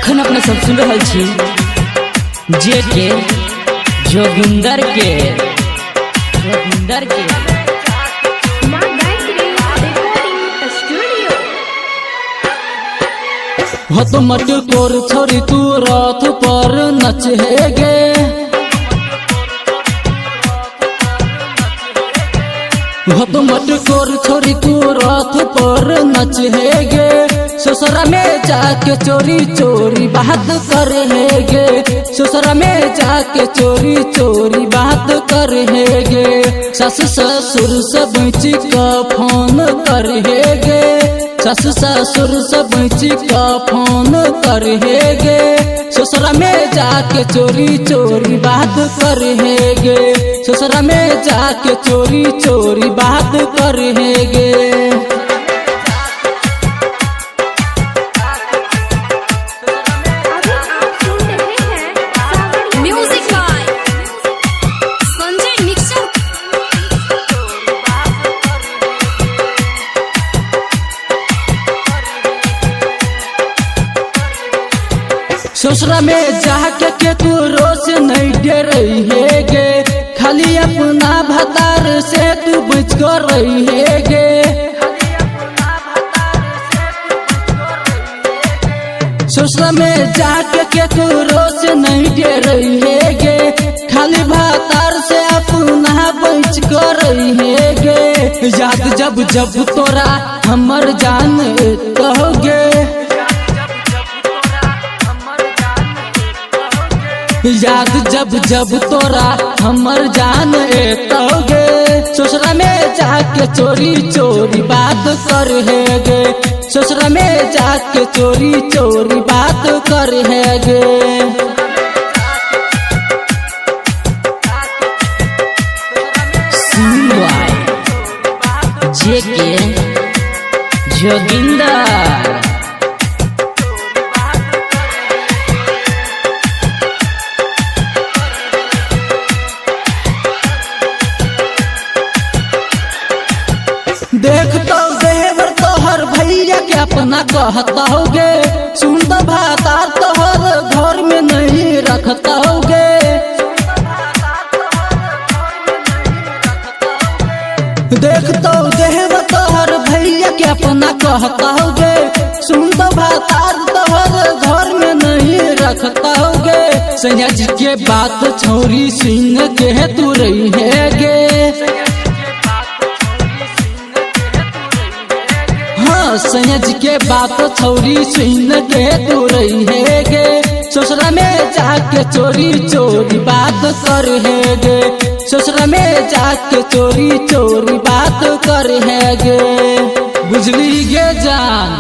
अखन अपने सब सुन रहल छी जे के जोगिंदर के जोगिंदर के माँ गायत्री रिकॉर्डिंग स्टूडियो। हत मट कोर छोरी तू रथ पर नचेगे। हत मट कोर छोरी तू रथ पर नचेगे। ससुरा में जाके चोरी चोरी बात करेगे। ससुरा में जाके चोरी चोरी बात करेगे। सास ससुर से बच का फोन करेगे। सास ससुर से बच का फोन करेगे। ससुरा में जाके चोरी चोरी बात करेगे। ससुरा में जाके चोरी चोरी बात करेगे। अभी आप सुन रहे हैं सावन म्यूजिक बाय संजय मिक्सर। ससुरा में जाके के तू रोज नहीं डरेगे। खाली अपना भतार से तू बच कर रहीगे। ससुरा में जाके के तू रोज नहीं डरेगे। खाली भतार से अपना बच कर रहीगे। याद जब जब तोरा हमर जान कहोगे। याद जब जब तोरा हमर जान एतोगे। ससुरा में जाके चोरी चोरी बात करहेगे। ससुरा में जाके चोरी चोरी बात करहेगे। सिंग बाय जे के जोगिंदर। देख तो देवर तोहर भैया के अपना कहता होगे। सुंदर भातार तोहर घर में नहीं रखता होगे। देख तो देवर तोहर भैया के अपना कहता होगे। सुंदर भातार तोहर घर में नहीं रखता होगे। सैया जी के बात छोरी सुन के तू रही है गे। हाँ सैया जी के बात छौरी सुन के तू रही है गे। ससुरा में जाके चोरी चोरी बात करहेगे। ससुरा में जाके चोरी चोरी बात करहेगे। बुझली गे जान।